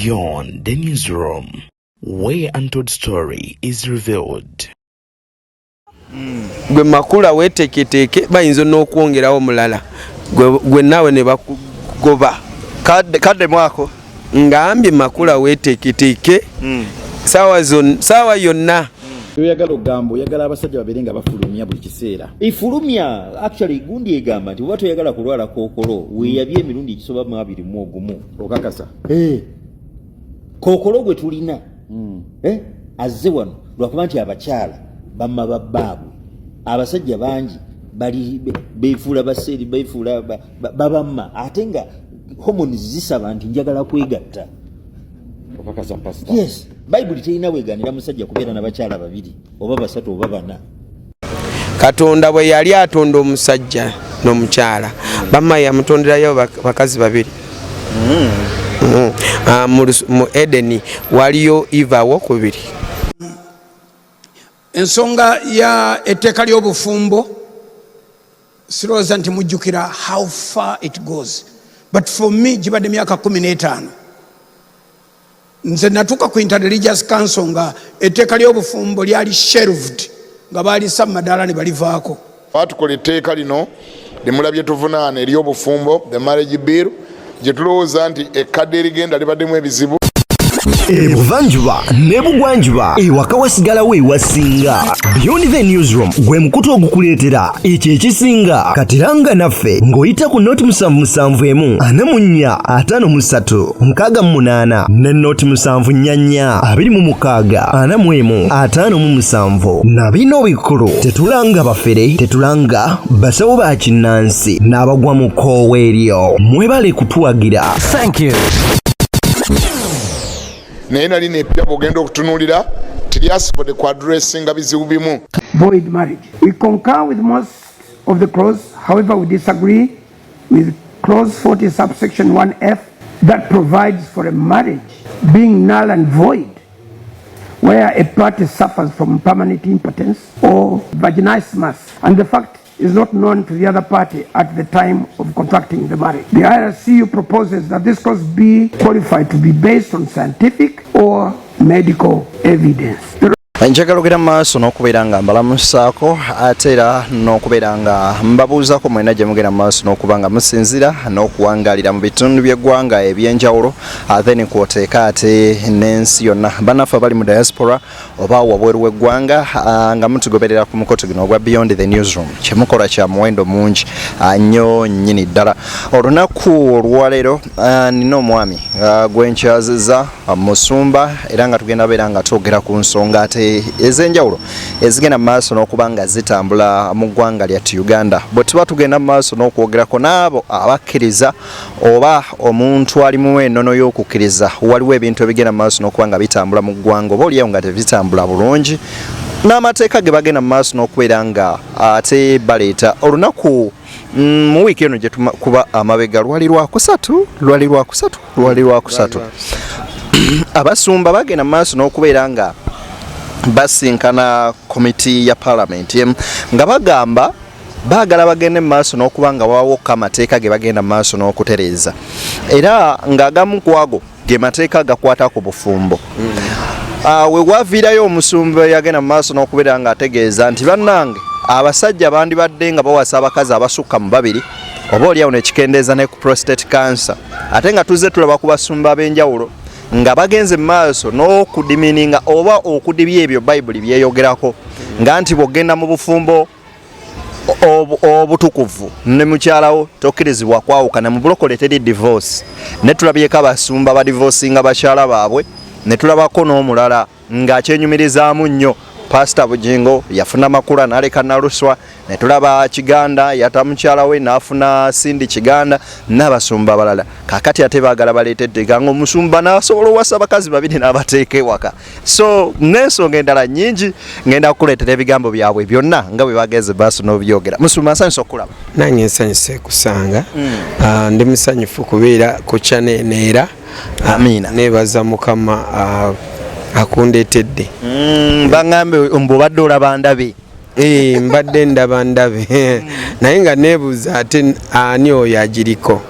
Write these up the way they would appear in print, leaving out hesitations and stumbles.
Beyond the Newsroom, where untold story is revealed. Gwe Makula weteeketeeke, bayinza n'okwongerawo mulala, gwe naawe ne bakugoba. Kadde mwako. Ngambye Makula weteeketeeke, saawa yonna. Oyagala okugamba oyagala abasajja babeere nga bafulumya buli kiseera? Ifulumya. Actually, gundi egamba nti oba toyagala kulwala kookolo, weeyabye emirundi egisoba mu 21. Okakasa? Eh. Kookolo gwe tulina, eh, azze wano lwakuba nti abakyala bamma babbaabwe. Abasajja bangi bali beefuula baseeri, beefuula babamma, ate nga hormones zisaba nti njagala kwegatta. Okakasa, pasita? Yes, Bayibuli terina weeganira musajja kubeera na bakyala babiri oba basatu oba bana. Katonda bwe yali atonda omusajja n'omukyala, bamma yamutonderayo bakazi babiri. Ah, mu Edeni waliyo Eva wokubiri. Ensonga ya etteeka ly'obufumbo, sirowooza nti mujjukira how far it goes, but for me gibadde myaka 15. Nze natuuka ku Interreligious Council nga etteeka ly'obufumbo lyali shelved, nga balisa mu madaala ne balivaako. Batukola etteeka lino limulabye tuvunaana ery'obufumbo, the marriage bill, gye tulowooza nti ekkadde erigenda libaddemu ebizibu. Ebuvanjuba n'ebugwanjuba, ewaka wasigalawo ewasinga. Beyond the Newsroom gwe mukutu ogukuleetera ekyo ekisinga. Katiranga naffe ng'oyita ku 077 44 53 68 ne 074 26 41 57. Na bino bikulu: tetulanga bafere, tetulanga basawo ba kinnansi n'abagwa mu kkoowa eryo. Mwebale kutuwagira. Thank you. Naye nali nepya bwogenda okutunuulira teryasobodde kuaddressinga bizibu bimu. Void marriage. We concur with most of the clause. However, we disagree with clause 40 subsection 1F that provides for a marriage being null and void where a party suffers from permanent impotence or vaginismus and the fact is not known to the other party at the time of contracting the marriage. The IRCU proposes that this clause be qualified to be based on scientific or medical evidence. The Njagala ogenda mu maaso n'okubeera nga mbalamusaako, ate era n'okubeera nga mbabuuzaako mwena gye mugenda mu maaso n'okuba nga musinzira n'okuwangaalira mu bitundu by'eggwanga ebyenjawulo, then kwoteeka ate n'ensi yonna, bannaffe abali mu diaspora oba wabweru w'eggwanga, nga mutugoberera ku mukoto guno ogwa Beyond the Newsroom. Kyemukola kya muwendo mungi nnyo nnyini ddala. Olunaku olwaleero nina omwami gwenkyazizza, musumba, era nga tugenda beera nga twogera ku nsonga ate ez'enjawulo ezigenda mu maaso n'okuba nga zitambula mu ggwanga lyattu Uganda. Bwe tuba tugenda mu maaso n'okwogerako n'abo abakkiriza oba omuntu alimu ennono y'okukkiriza, waliwo ebintu ebigenda mu maaso n'okuba nga bitambula mu ggwanga, oba oliawo nga tebitambula bulungi n'amateeka ge bagenda mu maaso n'okubeera nga ate baleeta. Olunaku mu wiiki eno gye tukuba amabega, lwali lwakusatu, lwali lwakusatu, lwali lwakusatu, abasumba bagenda mu maaso n'okubeera nga basinkana komiti ya palamenti nga bagamba baagala bagende mu maaso n'okuba nga wawokka amateeka ge bagenda mu maaso n'okutereeza, era ng'agamu ku ago ge mateeka agakwata ku bufumbo. We waviirayo omusumba yagenda mu maaso n'okubeera ng'ategeeza nti bannange abasajja bandibadde nga bawasa abakazi abasukka mu babiri, oba oliawo nekikendeeza ne ku prostate cancer. Ate nga tuzze tulaba ku basumba ab'enjawulo nga bagenze mu maaso n'okudemeaninga oba okudibya ebyo Bayibuli byeyogerako, nga nti bw'ogenda mu bufumbo obutukuvu ne mukyalawo tokkirizibwa kwawukana. Mu bulokole teri divorce, ne tulabyeko abasumba badivorcinga bakyala baabwe, ne tulabako n'omulala ng'akyenyumirizaamu nnyo, Pasita Bugingo yafuna Makula n'aleka Naluswa, ne tulaba Kiganda yata mukyala we n'afuna Sindi Kiganda n'abasumba abalala. Kaakati ate baagala baleeta etteeka ng'omusumba n'asobola owasa abakazi babiri n'abateeka ewaka. So n'ensonga endala nnyingi, ngenda kukuleetera ebigambo byabwe byonna nga bwe bagenze baaso n'obyogera. Musumba, nsanyusa okukulaba. Nange nsanyuse kusanga. Ah, ndi musanyufu kubeera ku channel eno era Amiina. Nebaza Mukama akundeetedde. Baŋŋambe mbu obadde olaba ndabe. Eh, mbadde ndaba ndabe naye nga neebuuza ate ani oyo agiriko.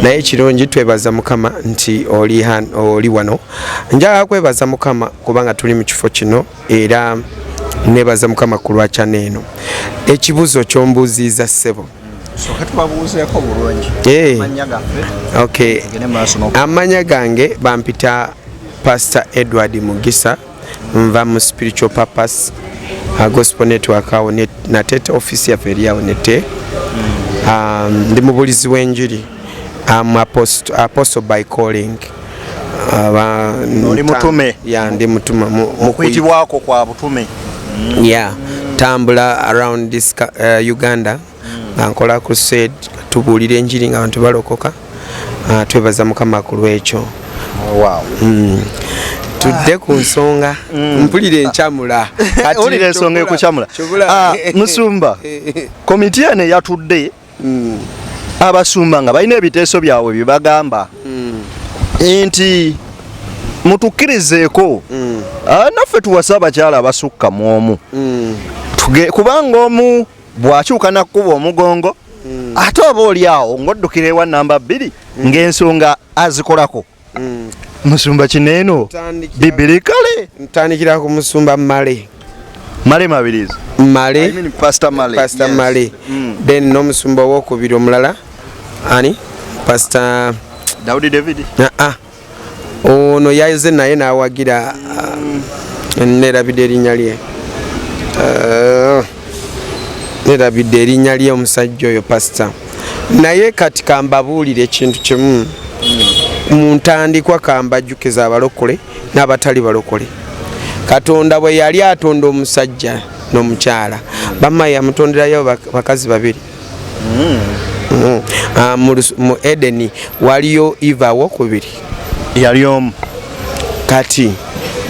Naye kirungi, twebaza Mukama nti oli wano. Njagala kwebaza Mukama kubanga tuli mu kifo kino, era nebaza Mukama ku lwa channel eno. Ekibuuzo kyombuuziiza, ssebo. Sooka tubabuuzeeko bulungi. Amannya gaffe. Okay. Tugende maaso Amanya gange bampita Pastor Edward Mugisa, nva mu Spiritual Purpose Gospel Network awo Natete, office yaffe eri awo Nete. Ndi mubulizi w'enjiri. Am apostle by calling. Oli mutume. Ya, ndi mutume mu Okuyitibwako kwa butume. Yeah, tambula around this Uganda nga nkola crusade, tubuulira enjiri nga abantu balokoka. Twebaza Mukama ku lwekyo. Wow. Tudde ku nsonga, mpulira enkyamula. Kati Owulira ensonga ekukyamula. Ah, musumba, komiti eno eyatudde, abasumba nga balina ebiteeso byabwe bye bagamba nti mutukkirizeeko, ah, naffe tuwase abakyala abasukka mu omu. Kubanga omu bw'akyuka nakkuba omugongo, ate oba oli awo ng'oddukira ewa namba 2 ng'ensonga azikolako. Musumba, kineeno bibiri kale. Ntandikira ku musumba Male. Male Mabirizi. Male. I mean Pastor Male. Pastor Yes. Male. Then n'omusumba owokubiri omulala ani? Pastor Daudi David. Ah, ono yaze naye n'awagira, nerabidde erinnya lye. Nerabidde erinnya lye omusajja oyo pastor. Naye kati kambabuulire ekintu kimu mu ntandikwa, kambajjukiza abalokole n'abatali balokole. Katonda bwe yali atonda omusajja n'omukyala, bamma yamutonderayo bakazi babiri. Ah, mu Edeni waliyo Eva wokubiri? Yali omu. Kati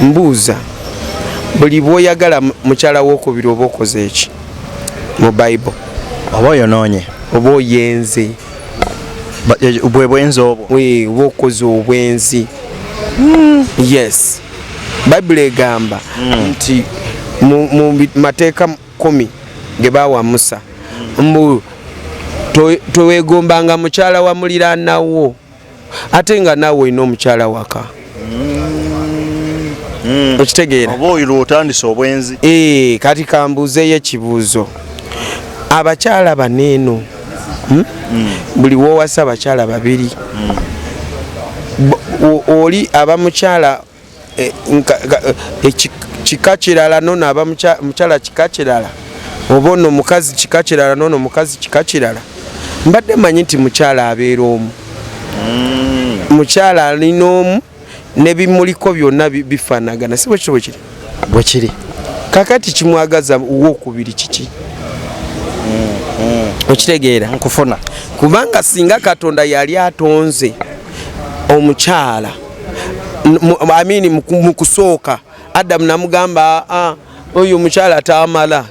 mbuuza, buli bwoyagala mukyala wokubiri, oba okoze eki mu Bible? Oba oyonoonye. Oba oyenze. Bwe bwenzi obwo. Oba okoze obwenzi. Yes, Bayibuli egamba nti mu mateeka 10 ge baawa Musa, mbu towegombanga mukyala wa muliraanawo, ate nga naawe olina omukyala waka. Okitegeera? Oba oyo otandise obwenzi. Eh, kati kambuuzeeyo ekibuuzo. Abakyala baneeno, Buli wowasa abakyala babiri, oli aba mukyala kika kirala, nono aba mukyala kika kirala, oba ono mukazi kika kirala, nono mukazi kika kirala. Mbadde manyi nti mukyala abeera omu. Mukyala alina omu, nebimuliko byonna bifaanagana, si bwekityo? Bwe kiri? Bwe kiri. Kakati kimwagaza wokubiri kiki? Okitegeera? Nkufuna. Kubanga singa Katonda yali atonze omukyala amini mu kusooka Adamu namugamba, "Ah, oyo omukyala tamala,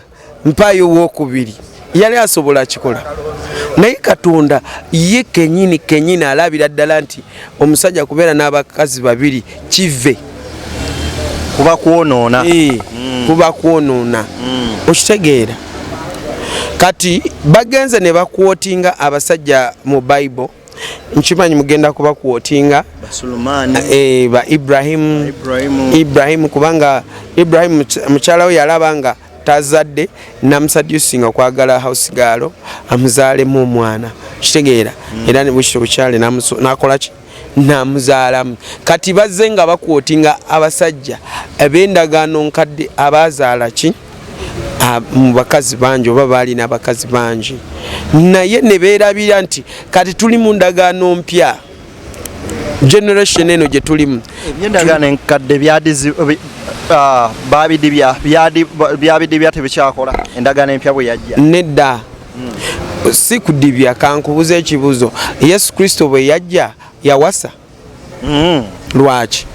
mpayo wokubiri," yali asobola kikola. Naye Katonda ye kenyini kenyini alabira ddala nti omusajja kubeera n'abakazi babiri kive. Kuba kwonoona. Eh, kuba kwonoona. Okitegeera? Kati bagenze ne baquotinga abasajja mu Bible. Nkimanyi mugenda kubaquotinga. Sulumani. Eh, ba Ibrahimu. Ibrahimu. Ibrahimu, kubanga Ibrahimu mukyala we yalaba nga tazadde, namuseducinga okwagala house girl amuzaalemu omwana. Kitegeera? Era bwekityo bukyale nakola ki, namuzaalamu. Kati bazze nga baquotinga abasajja ab'endagaano nkadde abazaala ki mu bakazi bangi, oba baalina abakazi bangi, naye ne beerabira nti kati tuli mu ndagaano mpya, generation eno gye tulimu. Ebyendagaano enkadde babidibya, byabidibya, tebikyakola endagaano empya bwe yajja. Nedda, si kudibya. Kankubuza ekibuuzo, Yesu Kristo bwe yajja yawasa? Lwaki?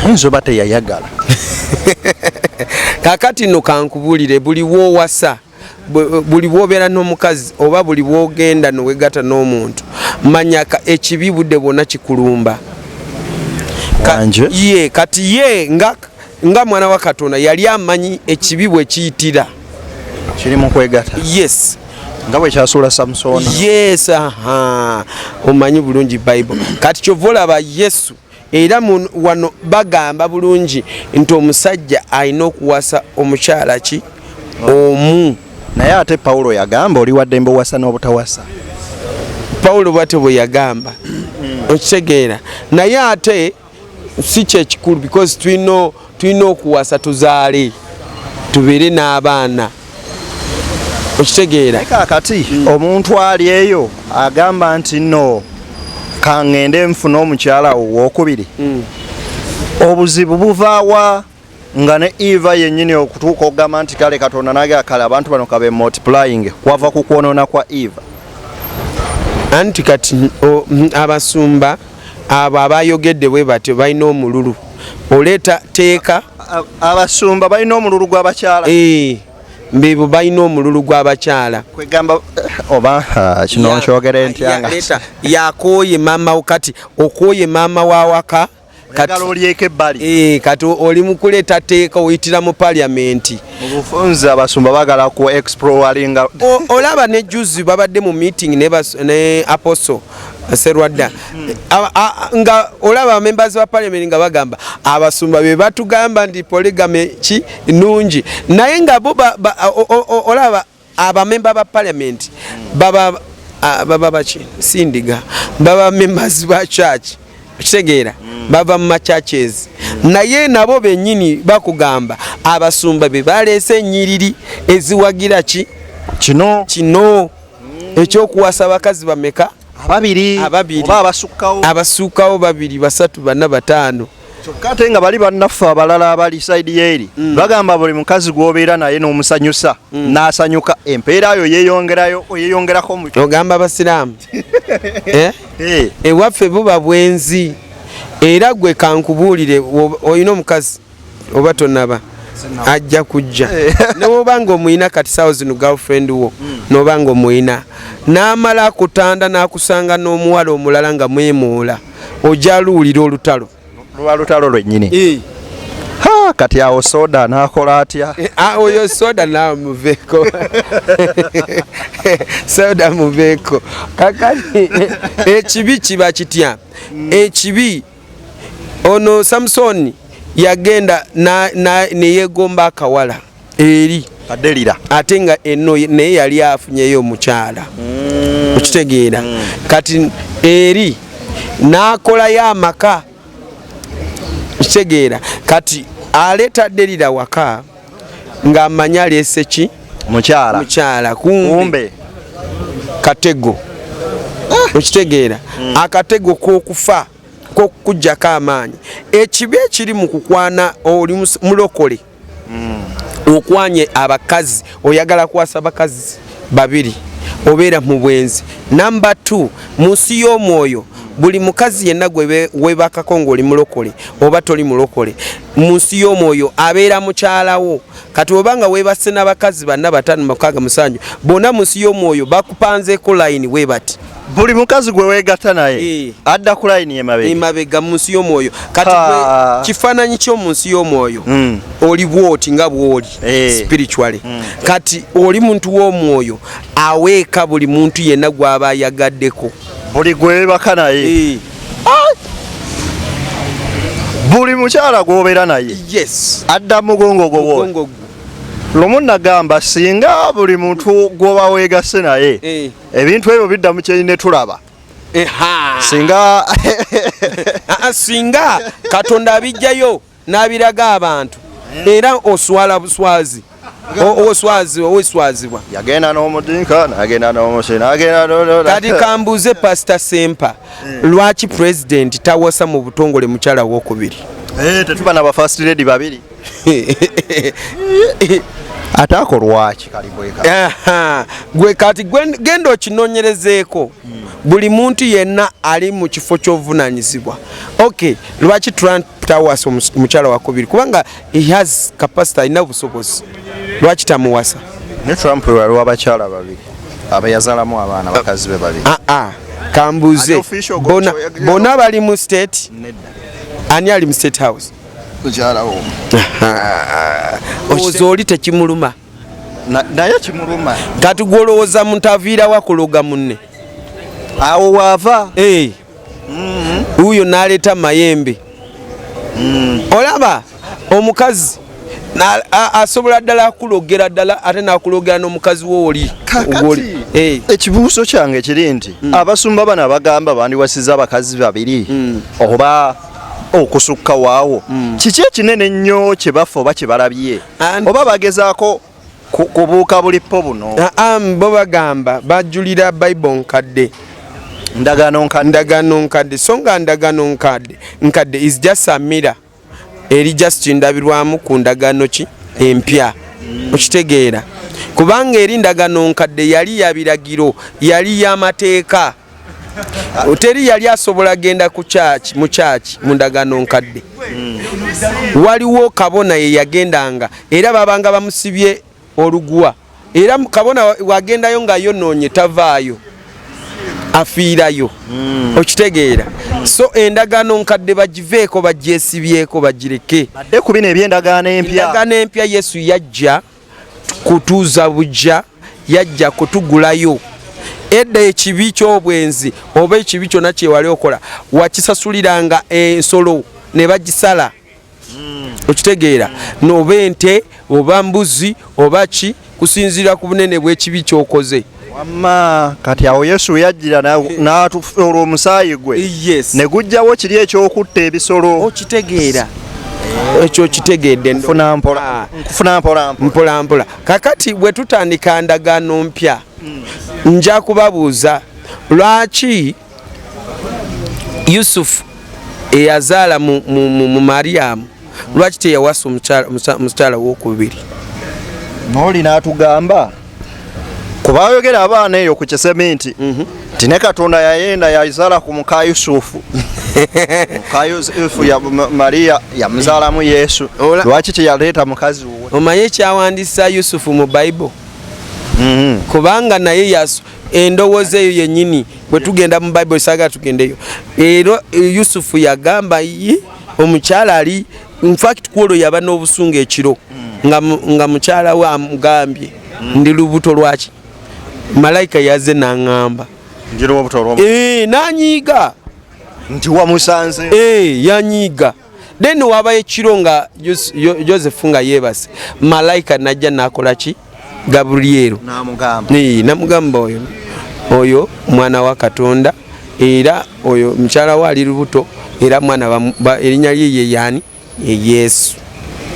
Ayinza oba teyayagala. Kakati no kankubuulire, buli woowasa, buli bwobeera n'omukazi oba buli bwogenda nowegatta n'omuntu, manya ekibi budde bwonna kikulumba. Wanje. Ye kati ye nga mwana wa Katonda yali amanyi ekibi bwe kiyitira. Kiri mu kwegata. Yes. Nga bwe kyasuula Samusooni. Yes, aha. Omanyi bulungi Bible. Kati kyova olaba Yesu era wano bagamba bulungi nti omusajja alina okuwasa omukyala ki omu. Naye ate Pawulo yagamba oli wa ddembe owasa n'obutawasa. Pawulo bwatyo bwe yagamba. Okitegeera. Naye ate si kyekikulu because tulina okuwasa tuzaale tubeere n'abaana. Okitegeera. Kaakati omuntu ali eyo agamba nti no kaŋŋende nfune omukyala owookubiri. Obuzibu buvaawa nga ne Eva yennyini okutuuka okugamba nti kale Katonda n'agamba kale abantu bano kabe multiplying, kwava ku kwonoona kwa Eva. Anti kati abasumba abo abayogedde bwe batyo balina omululu. Oleeta teeka. Abasumba balina omululu gw'abakyala. Mbibu balina omululu gw'abakyala. Kwegamba oba kino nkyogere ntya nga leeta yakooye maama wo, kati okooye maama w'awaka. Oyagala olyeko ebbali. Kati oli mu kuleeta tteeka oyitira mu parliament. Mu bufunze abasumba baagala ku exploringa. Olaba ne juzi babadde mu meeting ne Apostle Serwadda. Nga olaba members ba parliament nga bagamba abasumba be batugamba nti polygamy ki nnungi, naye nga bo olaba abamemba ba parliament baba baba baki sindiga baba members ba church, okitegeera, bava mu churches, naye nabo bennyini bakugamba abasumba be baleese ennyiriri eziwagira ki kino kino ekyokuwasa abakazi bameka ababiri ababiri oba abasukkawo abasukkawo babiri basatu bana bataano. Kyokka ate nga bali bannaffe abalala abali side y'eri bagamba buli mukazi gw'obeera naye n'omusanyusa n'asanyuka empeera yo yeeyongerayo yeeyongerako mu Ogamba abasiraamu? Ewaffe buba bwenzi. Era gwe kankubuulire, olina omukazi oba tonaba ajja kujja ne bw'oba ng'omuyina kati saawa zino girlfriend wo n'oba ng'omuyina n'amala akutanda n'akusanga n'omuwala omulala nga mwemuula, ojja luwulira olutalo. Luba lutalo lwennyini. Ha, kati awo soda n'akola atya? Oyo soda naawe muveeko. Soda muveeko. Kakati ekibi kiba kitya? Ekibi ono Samson yagenda ne yeegomba akawala eri Adelira, ate nga eno naye yali afunyeyo omukyala. Okitegeera. Kati eri n'akolayo amaka. Okitegeera. Kati aleeta Delila waka ng'amanyi aleese ki? Mukyala. Mukyala. Kumbe katego. Okitegeera. Akatego k'okufa k'okukuggyako amaanyi. Ekibi ekiri mu kukwana oli mulokole. Okwanye abakazi, oyagala kuwasa abakazi babiri, obeera mu bwenzi. Namba 2, mu nsi y'omwoyo buli mukazi yenna gwe weebakako ng'oli mulokole oba toli mulokole, mu nsi y'omwoyo abeera mukyalawo. Kati oba nga weebase n'abakazi 4 5 6 7 bonna mu nsi y'omwoyo bakupanzeeko layini bwe bati. Buli mukazi gwe weegatta naye adda ku layini emabega. Emabega mu nsi y'omwoyo. Kati kifaananyi kyo mu nsi y'omwoyo oli bw'oti nga bw'oli spiritually. Kati oli muntu w'omwoyo aweeka buli muntu yenna gw'aba ayagaddeko. Buli gwe weebaka naye. Buli mukyala gw'obeera naye. Yes. Adda mugongo gwo bw'oti. Lumu nagamba singa buli muntu gw'oba weegasse naye ebintu ebyo bidda mu kyenyi ne tulaba. Singa singa Katonda abijjayo n'abiraga abantu era oswala buswazi. Oswazi oweswazibwa. Yagenda n'omudinka n'agenda n'omusi n'agenda. Kati kambuuze Pastor Sempa, lwaki president tawasa mu butongole mukyala wokubiri? Tetuba na ba first lady babiri. Ate ako lwaki kalibweka? Gwe kati genda okinoonyerezeeko. Buli muntu yenna ali mu kifo ky'obuvunaanyizibwa. Okay, lwaki Trump tawasa omukyala wakubiri? Kubanga he has capacity, alina obusobozi. Lwaki tamuwasa? Ne Trump waliwo abakyala babiri abeyazaalamu abaana bakazi be babiri. Kambuuze, bonna bali mu state? Ani ali mu state house? Mukyala wo. Ozo oli tekimuluma. Naye kimuluma. Kati gwolowooza muntu aviirawo kuloga munne? Awo waava. Eh. Wuuyo n'aleeta mayembe. Olaba omukazi asobola ddala akulogera ddala, ate n'akulogera n'omukazi wo oli. Kakati Eh. ekibuuzo kyange kiri nti abasumba bano abagamba bandiwasiza abakazi babiri oba okusukka waawo, kiki ekinene ennyo kye bafa oba kye balabye, oba bagezaako kubuuka bulippo buno? Aa, bo bagamba bajulira Bayibuli nkadde. Ndagaano nkadde. Ndagaano nkadde, so nga ndagaano nkadde is just a mirror, eri just ndabirwamu ku ndagaano ki empya, okitegeera? Kubanga eri ndagaano nkadde yali ya biragiro, yali y'amateeka. Teri yali asobola genda ku church, mu church mu ndagaano nkadde waliwo kabona ye yagendanga, era babanga bamusibye oluguwa, era kabona wagendayo nga yonoonye tavaayo, afiirayo, okitegeera? So endagaano nkadde bagiveeko, bagyesibyeko, bagireke. Badde ku bino eby'endagaano empya. Endagaano empya, Yesu yajja kutuuza bujja, yajja kutugulayo. Edda ekibi ky'obwenzi oba ekibi kyonna kyewali okola wakisasuliranga ensolo ne bagisala, okitegeera? Noba ente oba mbuzi oba ki, kusinziira ku bunene bw'ekibi ky'okoze. Wamma kati awo Yesu yajjira n'atufuula omusaayi gwe ne gujjawo kiri ekyokutta ebisolo. Okitegeera ekyo? Okitegedde? Nkufuna mpola, nkufuna mpola mpola. Mpola mpola. Kakati bwe tutandika ndagaano mpya, nja kubabuuza lwaki Yusufu eyazaala mu Mariyamu, lwaki teyawasa omukyala wokubiri? Nooli n'atugamba kubayogera abaana eyo ku kiseminti nti ne Katonda yayenda yazaala ku muka Yusufu, muka Yusufu ya Mariya yamuzaalamu Yesu. Lwaki teyaleeta mukazi wuwe? Omanye ekyawandisa Yusufu mu Bayibuli? Kubanga naye endowooza eyo yennyini bwe tugenda mu Bayibuli, saagala tugendeyo, era Yusufu yagamba ye omukyala ali, infact kwolwo yaba n'obusungu ekiro nga mukyala we amugambye, "Ndi lubuto lwaki? Malayika yazze n'aŋŋamba." Njira obuto olwo. Eh, n'anyiiga. Nti wamusanze. Eh, yanyiiga. Then wabayo ekiro nga Joseph nga yeebase, malayika najja n'akola ki? Gabulyero. N'amugamba. Eh, namugamba oyo mwana wa Katonda, era oyo mukyala we ali lubuto, era mwana erinnya lye ye yaani? Ye Yesu.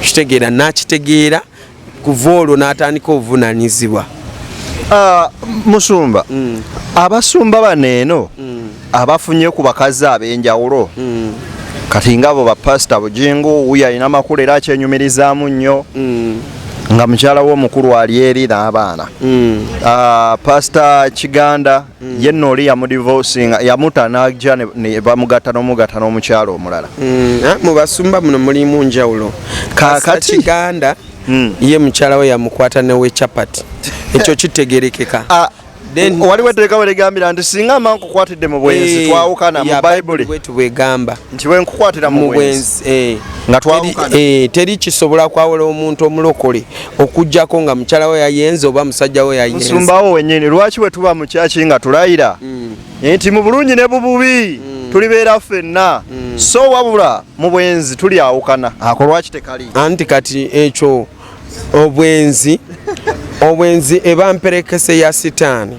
Kitegeera? Nakitegeera. Kuva olwo n'atandika obuvunanyizibwa. Ah, musumba, abasumba bano eno abafunye ku bakazi ab'enjawulo, kati nga abo bapasita Bujingo, wuyo alina amakulu era akyenyumirizaamu nnyo nga mukyala we omukulu ali eri n'abaana. Ah, Pasita Kiganda ye nno oli yamudivosinga, yamuta n'ajja ne bamugatta n'omugatta n'omukyala omulala. Ah, mu basumba muno mulimu njawulo. Kaakati- Kiganda ye mukyala we yamukwata newe chapati, ekyo kitegerekeka. Ah, Then- waliwo etteeka we ligambira nti singa mba nkukwatidde mu bwenzi Eh, twawukana mu ya, Bayibuli bwetu bwegamba. Nti bwe nkukwatira mu mu bwenzi bwenzi, eh. nga twawukana. Teri kisobola kwawula omuntu omulokole okugjako nga mukyala we yayenze oba musajja we yayenze. Musumbawo wennyini, lwaki bwe tuba mu kyaki nga tulayira nti mu bulungi ne bububi tulibeera ffenna, so wabula mu bwenzi tulyawukana, ako lwaki tekali? Anti kati ekyo obwenzi eba mperekese ya sitaani.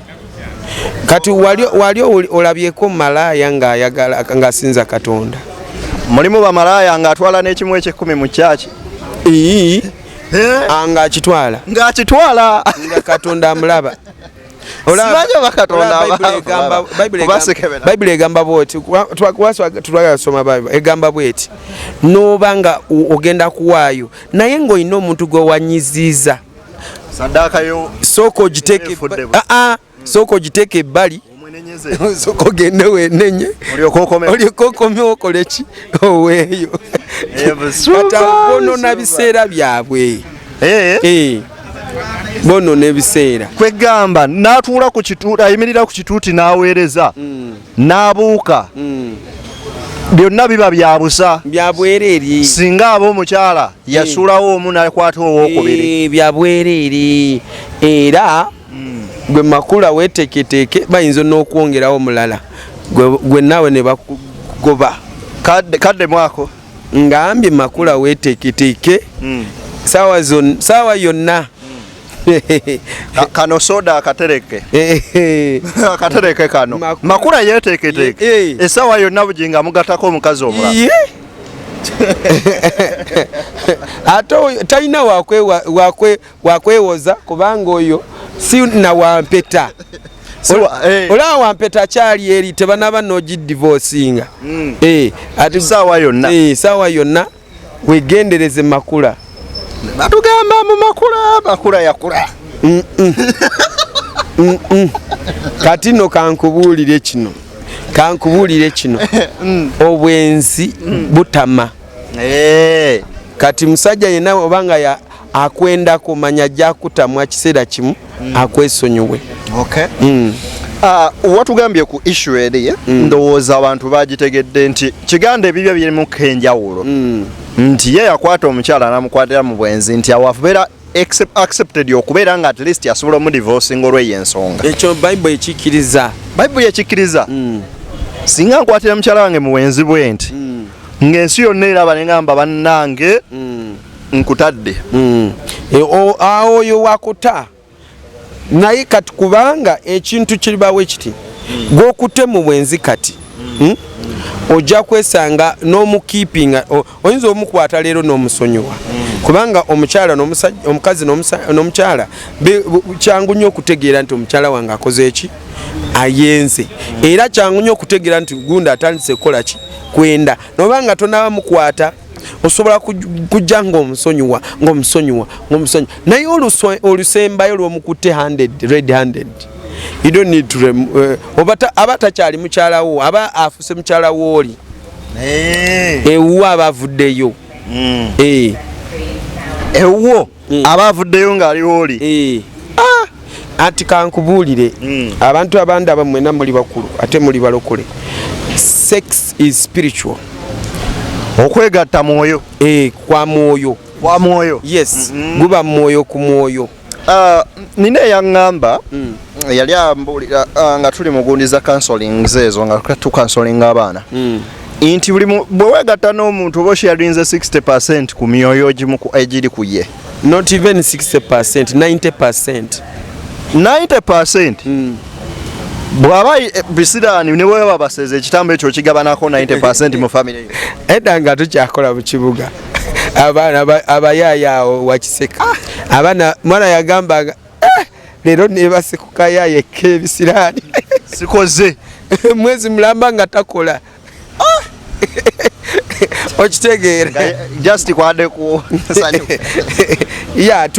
Kati wali olabyeko malaaya ng'ayagala ng'asinza Katonda? Mulimu bamalaaya ng'atwala n'ekimu ekyekkumi mu kyaki. Ii, ng'akitwala. Ng'akitwala. Nga Katonda amulaba. Simanyi oba Katonda kubasekebera. Bayibuli egamba bwoti, twagala kusoma Bayibuli egamba bweti, noba nga ogenda kuwaayo naye ng'olina omuntu gwe wanyiziiza, saddaaka yo sooka ogiteeke Efudde Ah, ah, sooka ogiteeke ebbali. Omwenenyeze. Sooka ogende wenenye. Olyoke okome. Olyoke okome, okole ki, oweeyo. Eh, busumba, Kati abo bonoona busumba. biseera byabwe. Eh, Eh, bonoona ebiseera. Kwegamba n'atuula ku kituuti, ayimirira ku kituuti n'aweereza n'abuuka. Byonna biba bya busa. Bya bwereere. Singa aba omukyala yasuulawo omu nakwata owokubiri. Bya bwereere. Era gwe Makula weteeketeeke, bayinza n'okwongerawo omulala, gwe naawe ne bakugoba. Kadde mwako. Ngambye Makula weteeketeeke, saawa yonna. Kano soda akatereke, akatereke kano. Makula yeteeketeeke, essaawa yonna Bugingo amugattako omukazi omulala. Ate talina wakwewoza, kubanga oyo si na wampeta. Olaba wampeta akyali eri, tebanaba nogidivosinga. Saawa yonna. Saawa yonna, wegendereze Makula. Batugamba mu Makula, Makula yakula. Kati no kankubuulire kino, kankubuulire kino, obwenzi butama. Kati musajja yenna obanga akwendako, manya ajja kutamwa kiseera kimu, akwesonyiwe. Watugambye ku issue eri, ndowooza abantu bagitegedde nti Kiganda ebibyo birimu enjawulo, nti ye yakwata omukyala n'amukwatira mu bwenzi, nti awo abeera accepted okubeera nga at least asobola omudivorcinga olw'eyo ensonga. Ekyo Bayibuli ekikkiriza. Bayibuli ekikkiriza. Singa nkwatira mukyala wange mu bwenzi bwe nti, ng'ensi yonna eraba, ne ngamba bannange nkutadde. Awo oyo wakuta naye kati, kubanga ekintu kiribawo kiti, gwokute mu bwenzi kati, Ojja kwesanga n'omukeepinga, oyinza omukwata leero n'omusonyiwa, kubanga omukyala omukazi n'omukyala kyangu nnyo okutegeera nti omukyala wange akoze eki, ayenze. Era kyangu nnyo okutegeera nti gundi atandise kukola ki, kwenda. Nobanga tonaba mukwata, osobola kujja ng'omusonyiwa, ng'omusonyiwa, ng'omusonyiwa, naye olusembayo lw'omukutte handed, red handed, you don't need to oba aba takyali mukyala wo, aba afuse mukyala wooli ewuwo, aba avuddeyo. Ewuwo aba avuddeyo ng'ali wooli. Anti kankubuulire, abantu abandi aba mwena muli bakulu ate muli balokole, sex is spiritual. Okwegatta mwoyo. Kwa mwoyo. Kwa mwoyo. Yes, guba mwoyo ku mwoyo. Nina eyaŋŋamba, yali ambuulira nga tuli mu gundi za counselings ezo, nga tucounselinga abaana, nti buli bwe weegatta n'omuntu oba osharinze 60% ku myoyo egiri ku ye. Not even 60%, 90%. 90%. Bw'aba bisiraani ne bweba baseze ekitambo ekyo kigabanako 90% mu family yo. Edda nga tukyakola mu kibuga, abaana abayaaya awo wakiseka, abaana mwana yagambanga, "Eh, leero nebase ku kayaaya ek'ebisiraani." Sikoze. Mwezi mulamba nga takola. Okitegeera? Just kwadde ku sanyu. Yeah,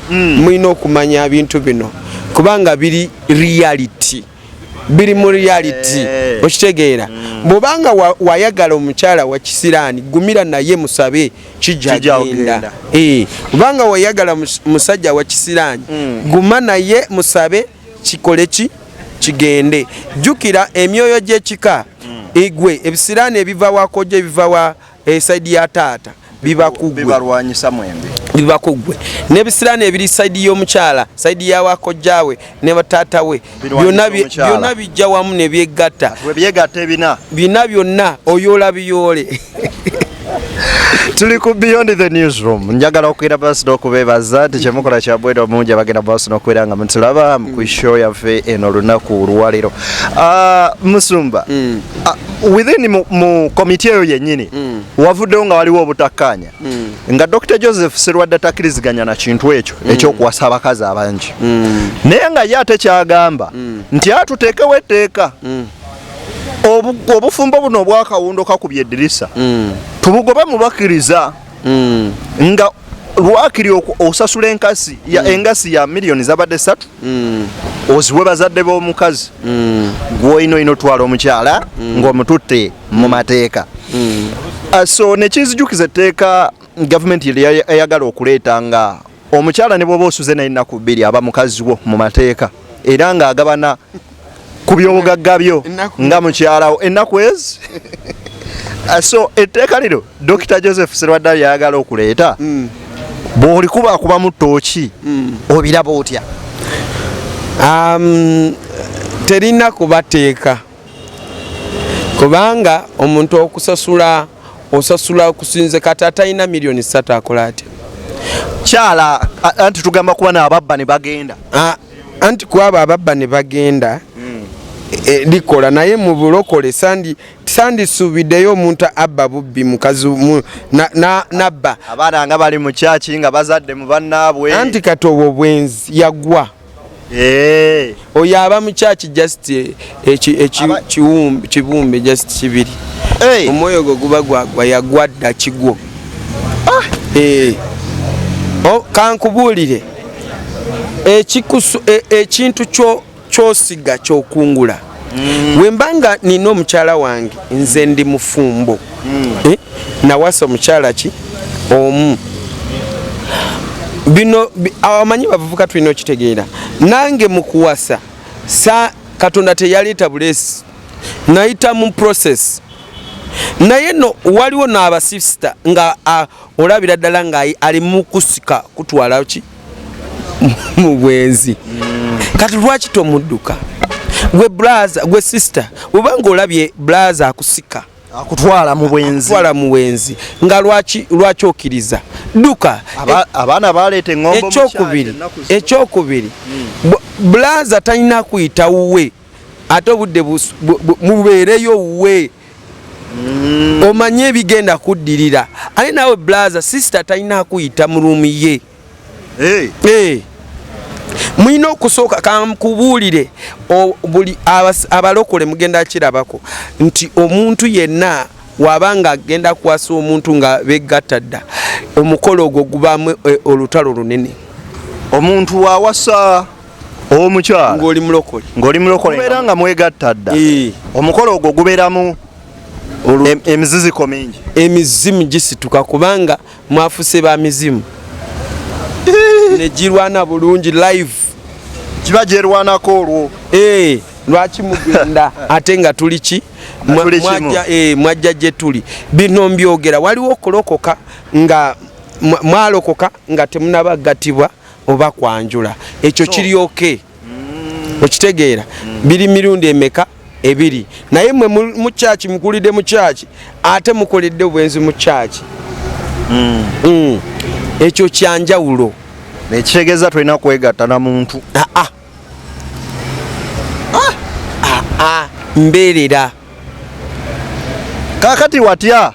mulina okumanya ebintu bino kubanga biri reality, biri mu reality. Okitegeera? Bw'obanga wayagala omukyala wa kisiraani, gumira naye, musabe kijja Kijja genda. kugenda. Kubanga wayagala musajja wa kisiraani, guma naye, musabe kikole ki, kigende. Jjukira emyoyo gy'ekika igwe, ebisiraani ebiva wakojja, ebiva wa side ya taata, biba ku ggwe. Bibalwanyisa mwembi. Biba ku ggwe, n'ebisiraani ebiri side y'omukyala, side ya wakojjaawe ne bataata we, Birwanyisa omukyala. Byonna bijja wamu ne byegatta. Bwe byegatta ebina. Bina byonna oyoola biyoole. Tuli ku Beyond the Newsroom. Njagala okuira basi n'okubeebaza nti kyemukola kya bwera omungi, abagenda maaso n'okubeera nga mutulaba ku show yaffe eno olunaku olwaleero. Musumba, within mu komiti eyo yennyini wavuddewo nga waliwo obutakkaanya, nga Dr Joseph Serwadda takkiriziganya na kintu ekyo ekyokuwasa abakazi abangi, naye nga ye ate kyagamba nti atuteekewo etteeka, obufumbo buno obwakawundo kakubye eddirisa tubugobe mu bakkiriza, nga lwakiri osasula enkasi ya engasi ya miliyoni zabadde 3, oziwe bazadde b'omukazi gwolina, olina otwala omukyala ng'omututte mu mateeka. So nekinzijukiza etteeka gavumenti lyeyali eyagala okuleeta, nga omukyala ne bw'oba osuze naye ennaku 2 aba mukazi wo mu mateeka, era ng'agabana Ku byobugagga byo nga mukyalawo ennaku ezi. So etteeka lino Dr. Joseph Serwadda lyayagala okuleeta, bw'olikuba akubamu ttooki, obiraba otya? Terina kubateeka, kubanga omuntu okusasula osasula okusinze. Kati atalina miliyoni 3 akola atya? Kyala anti tugamba kuba naababba ne bagenda. Ah, anti kwabo ababba ne bagenda, likola naye mu bulokole sandisuubiddeyo omuntu abba bubbi mukazi nabba. Abaana nga bali mu kyaki nga bazadde mu bannaabwe. Anti kati obwo bwenzi, yagwa. Oyo aba mu kyaki just kibumbe just kibiri. Omwoyo gwo guba gwagwa, yagwa dda kigwo. Kankubuulire, ekintu kyosiga kyokungula. Wemba nga nina omukyala wange, nze ndi mufumbo, nawasa omukyala ki omu. Bino abamanyi bavubuka tulina okitegeera. Nange mu kuwasa sa Katonda teyaleeta buleesi, nayita mu process. Naye no waliwo n'abasisita nga olabira ddala nga ali mu kusika kutwala ki mu bwenzi. Kati lwaki tomudduka gwe brother, gwe sister, obanga olabye brother akusika akutwala mu bwenzi? Akutwala mu bwenzi, nga lwaki okkiriza? Dduka. Abaana baleeta eŋŋombo mu Ekyokubiri, kyaki ennaku zino. Ekyokubiri, brother talina kuyita wuwe, ate obudde mubeereyo wuwe, omanye ebigenda kuddirira. Ate naawe brother, sister talina kuyita mu room ye. Hey. Mulina okusooka kankubuulire, buli abalokole mugenda kirabako nti omuntu yenna waba nga agenda kuwasa omuntu nga begatta dda, omukolo ogwo gubaamu olutalo lunene. Omuntu wawasa omukyala ng'oli mulokole, ng'oli mulokole, mubeera nga mwegatta dda, omukolo ogwo gubeeramu emiziziko mingi. Emizimu gisituka kubanga mwafuse ba mizimu negirwana bulungi live. Kiba gyerwanako olwo. Lwaki mugenda ate nga tuli ki? Nga tuli kimu. Mwajja gye tuli. Bino mbyogera, waliwo okulokoka nga mwalokoka nga temunabagatibwa oba kwanjula, ekyo kiri okay. Okitegeera? Biri mirundi emeka? Ebiri. Naye mwe mu kyaki mukulidde mu kyaki, ate mukoledde obwenzi mu kyaki. Ekyo kyanjawulo. Nekitegeeza tulina kwegatta na muntu. Aa. Aa, mbeerera. Kakati watya?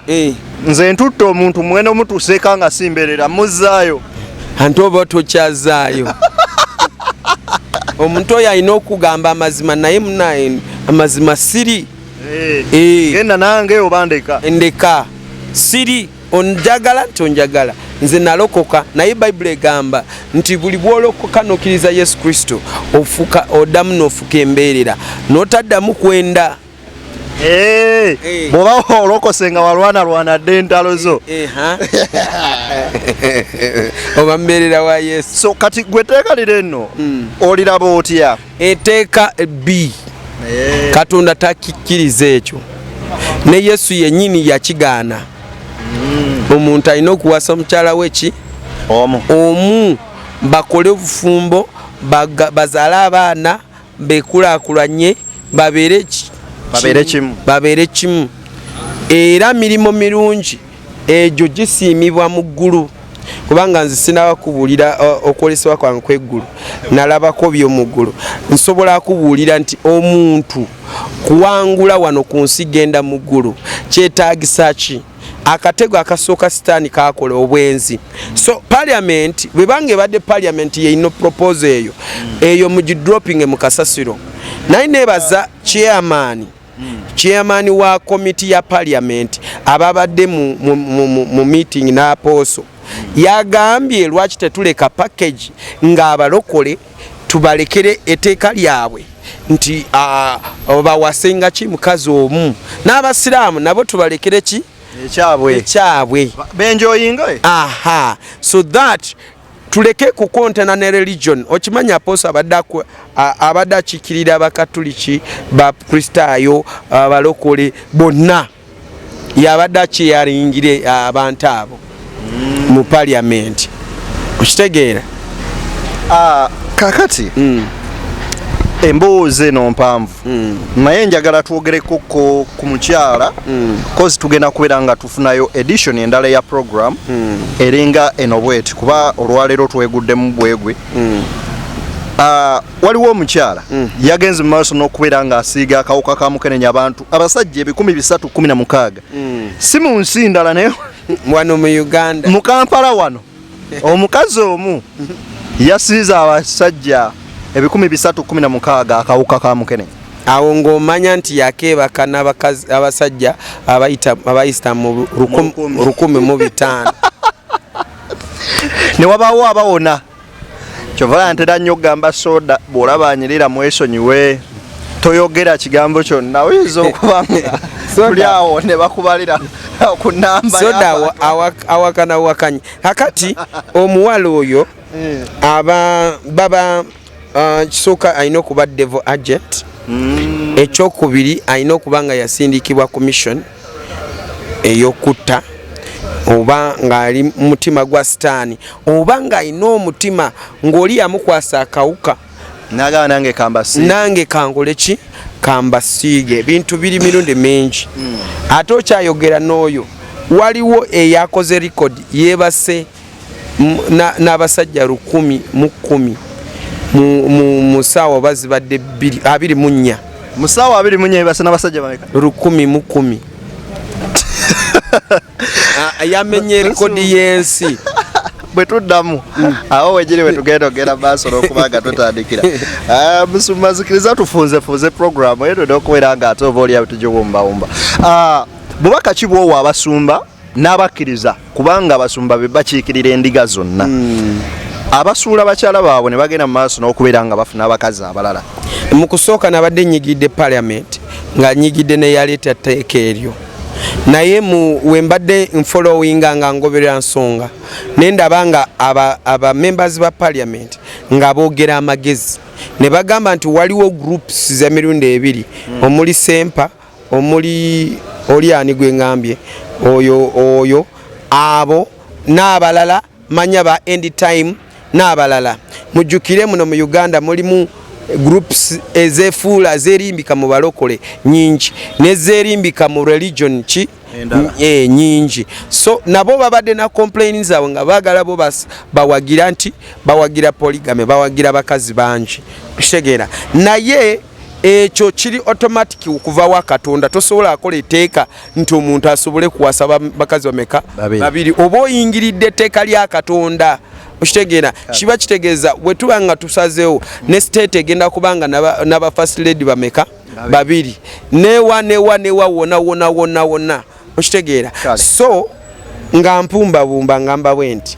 Nze ntutte omuntu mwene omutuuseeka nga simbeerera, muzzaayo? Anti oba tokyazaayo omuntu oyo alina okugamba amazima, naye munaye amazima siri. Genda nange oba ndeka. Ndeka, siri onjagala nti onjagala. Nze nalokoka, naye Bayibuli egamba nti buli bwolokoka nokkiriza Yesu Kristo, ofuka oddamu n'ofuka embeerera, n'otaddamu kwenda. Bw'oba olokose nga walwanalwana dde entalo zo. Ha? Oba mbeerera wa Yesu. So kati gwe etteeka liro eno oliraba otya? Etteeka b Katonda takikkiriza ekyo, ne Yesu yennyini yakigaana. Omuntu alina okuwasa omukyala we ki? Omu. Omu, bakole obufumbo, bazaale abaana, bekulaakulanye, babeere Babeere kimu. Babeere kimu. Era mirimu mirungi egyo gisiimibwa mu ggulu, kubanga nze sinaba kubuulira okwolesebwa kwange kw'eggulu, nalabako by'omu ggulu. Nsobola kubuulira nti omuntu kuwangula wano ku nsi genda mu ggulu kyetaagisa ki? Akatego akasooka Sitaani kakola, obwenzi. So parliament bwebanga ebadde parliament yeino proposal eyo, eyo mugidropping mu kasasiro. Naye nebaza chairman wa committee ya parliament ababadde mu meeting n'apooso, yagambye lwaki tetuleka package ng'abalokole tubalekere etteeka lyabwe nti bawasenga ki mukazi omu, n'abasiraamu nabo tubalekere ki? Ekyabwe. Ekyabwe. Benjoyinga. Aha, so that Tuleke kukontana ne religion. Okimanyi apostle abadde akiikirira abakatuliki, bakristaayo, abalokole bonna, yabadde akyeyaringire abantu abo mu parliament, okitegeera? Ah, kakati emboozi eno mpanvu, naye njagala twogerekoko ku mukyala, 'cause tugenda kubeera nga tufunayo edition endala eya program eringa eno bweti, kuba olwaleero tweguddemu bwegwe. Ah, waliwo omukyala yagenze mu maaso n'okubeera ng'asiiga akawuka ka mukenenya abantu abasajja 316, si mu nsi ndala, naye wano mu Uganda, mu Kampala wano. Omukazi omu yasiize abasajja 316 akawuka ka mukenenya. Awo ng'omanya nti yakeebaka n'abakazi, abasajja abayita mu 1500. Ne wabaawo abawona. Kyova ntera nnyo okugamba soda, bw'olaba anyirira mwesonyiwe, toyogera kigambo kyonna, oyinza okuba nga Soda. tuli awo ne bakubalira ku namba Soda y'abantu. Awakana wakanyi. Kakati omuwala oyo aba baba kisooka alina okuba devil agent. Ekyokubiri, alina okuba nga yasindikibwa ku mission ey'okutta, oba ng'ali mu mutima gwa sitaani, oba ng'alina omutima ng'oli yamukwasa akawuka. Nagamba nange kambasi. Nange kankole ki? Kambasiige. Ebintu biri mirundi mingi. Ate okyayogera n'oyo, waliwo eyakoze record, yeebase n'abasajja 110 mu ssaawa oba zibadde bbiri 24. Mu ssaawa 24 yebase n'abasajja bameka? 110. Ah, yamenye rekodi y'ensi. Bwe tuddamu awo wegiri we tugenda ogenda maaso n'okuba nga tutandikira. Ah, musumba, nzikiriza tufunzefunze programu eno n'okubeera nga ate oba oliawo tugiwumbawumba. Ah, bubaka ki bwowa abasumba n'abakkiriza, kubanga abasumba be bakiikirira endiga zonna, abasuula bakyala baabwe ne bagenda mu maaso n'okubeera nga bafuna abakazi abalala? Mu kusooka nabadde nyigidde parliament, nga nyigidde neyaleeta tteeka eryo, naye mu wembadde nfollowinga nga ngoberera nsonga, nendaba nga aba members ba parliament nga boogera amagezi ne bagamba nti waliwo groups z'emirundi ebiri, omuli Sempa, omuli oli ani gwe ŋŋambye oyo, oyo abo n'abalala, manya ba end time n'abalala. Mujjukire muno mu Uganda mulimu groups ezefuula zerimbika mu balokole nyingi, nezerimbika mu religion ki Endala. Nyingi. So nabo babadde na complain zaabwe nga baagala bo bawagira nti bawagira polygamy, bawagira bakazi bangi, kitegeera? Naye ekyo kiri automatic okuva wa Katonda. Tosobola akola etteeka nti omuntu asobole kuwasa bakazi bameka? Babiri. Babiri. Oba oyingiridde etteeka lya Katonda, okitegeera? Kiba kitegeeza bwe tuba nga tusazeewo ne state egenda kuba nga n'aba first lady bameka? Babiri. Newa newa newa wona wona wona wona, okitegeera? Kale. So nga mpumbabumba ngamba bwe nti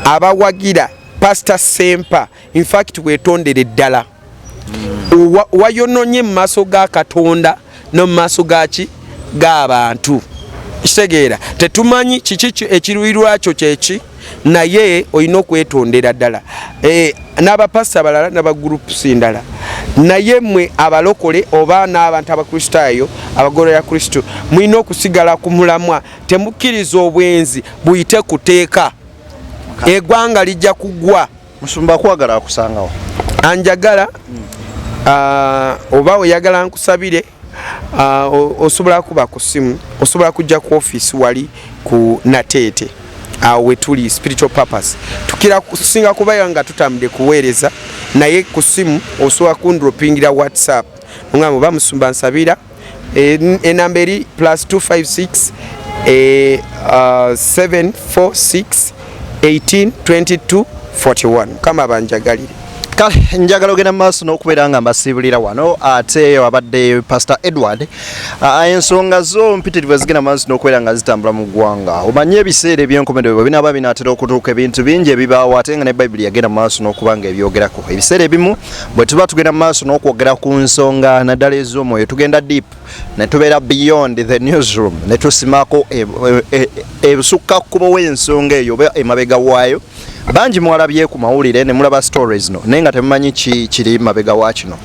abawagira Pastor Sempa, infact wetondere ddala. Wayononye mu maaso ga Katonda no mu maaso gaki g'abantu, kitegeera? Tetumanyi kiki ekiruubirirwa kyo kyeki, naye olina okwetondera ddala. N'abapasita abalala n'abagroups ndala, naye mmwe abalokole oba n'abantu abakristaayo abagololera Kristo, mulina okusigala ku mulamwa. Temukkiriza obwenzi buyite kuteeka, eggwanga lijja kugwa. Musumba, kwagala akusangawo? Anjagala, oba oyagala nkusabire, osobola kuba ku simu, osobola kujja ku office wali ku Nateete, awo wetuli Spiritual Purpose. Tukira kusinga kubayo nga tutambudde kuweereza, naye ku simu osobola kundropingira WhatsApp ngamba oba musumba nsabira. Enamba eri +256 746 18 22 41. Mukama banjagalire. Kale njagala ogenda mu maaso n'okubeera nga mbasiibulira wano ate abadde Pastor Edward. Ah, ensonga zo mpitirivu ezigenda mu maaso n'okubeera nga zitambula mu ggwanga. Omanye ebiseera ebyenkomerero bwe binaaba binaatera okutuuka, ebintu bingi ebibaawo, ate nga ne Bayibuli yagenda mu maaso n'okuba nga ebyogerako. Ebiseera ebimu bwe tuba tugenda mu maaso n'okwogera ku nsonga naddala ez'omwoyo, tugenda deep ne tubeera beyond the newsroom, ne tusimako ebusukka kkubo w'ensonga eyo oba emabega waayo. Bangi mwalabye ku mawulire ne mulaba stories no naye nga temumanyi ki kiri mabega wa kino.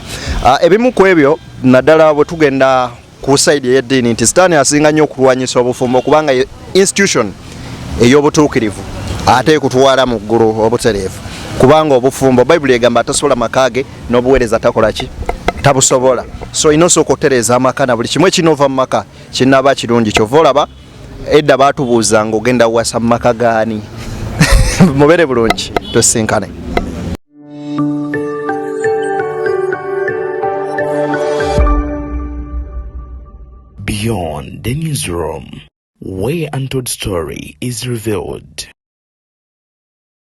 Ebimu ku ebyo naddala bwe tugenda ku side ey'eddiini nti sitaani asinga nnyo okulwanyisa obufumbo kubanga institution ey'obutuukirivu ate ekutwala mu ggulu obutereevu, kubanga obufumbo Bayibuli egamba atasobola maka ge n'obuweereza takola ki, tabusobola. So olina osooka otereeza amaka na buli kimu ekinova mu maka kinaba kirungi. Kyova olaba edda baatubuuza nga ogenda wasa mu maka gaani. Mubere bulungi, tusinkane. Beyond the Newsroom, where untold story is revealed.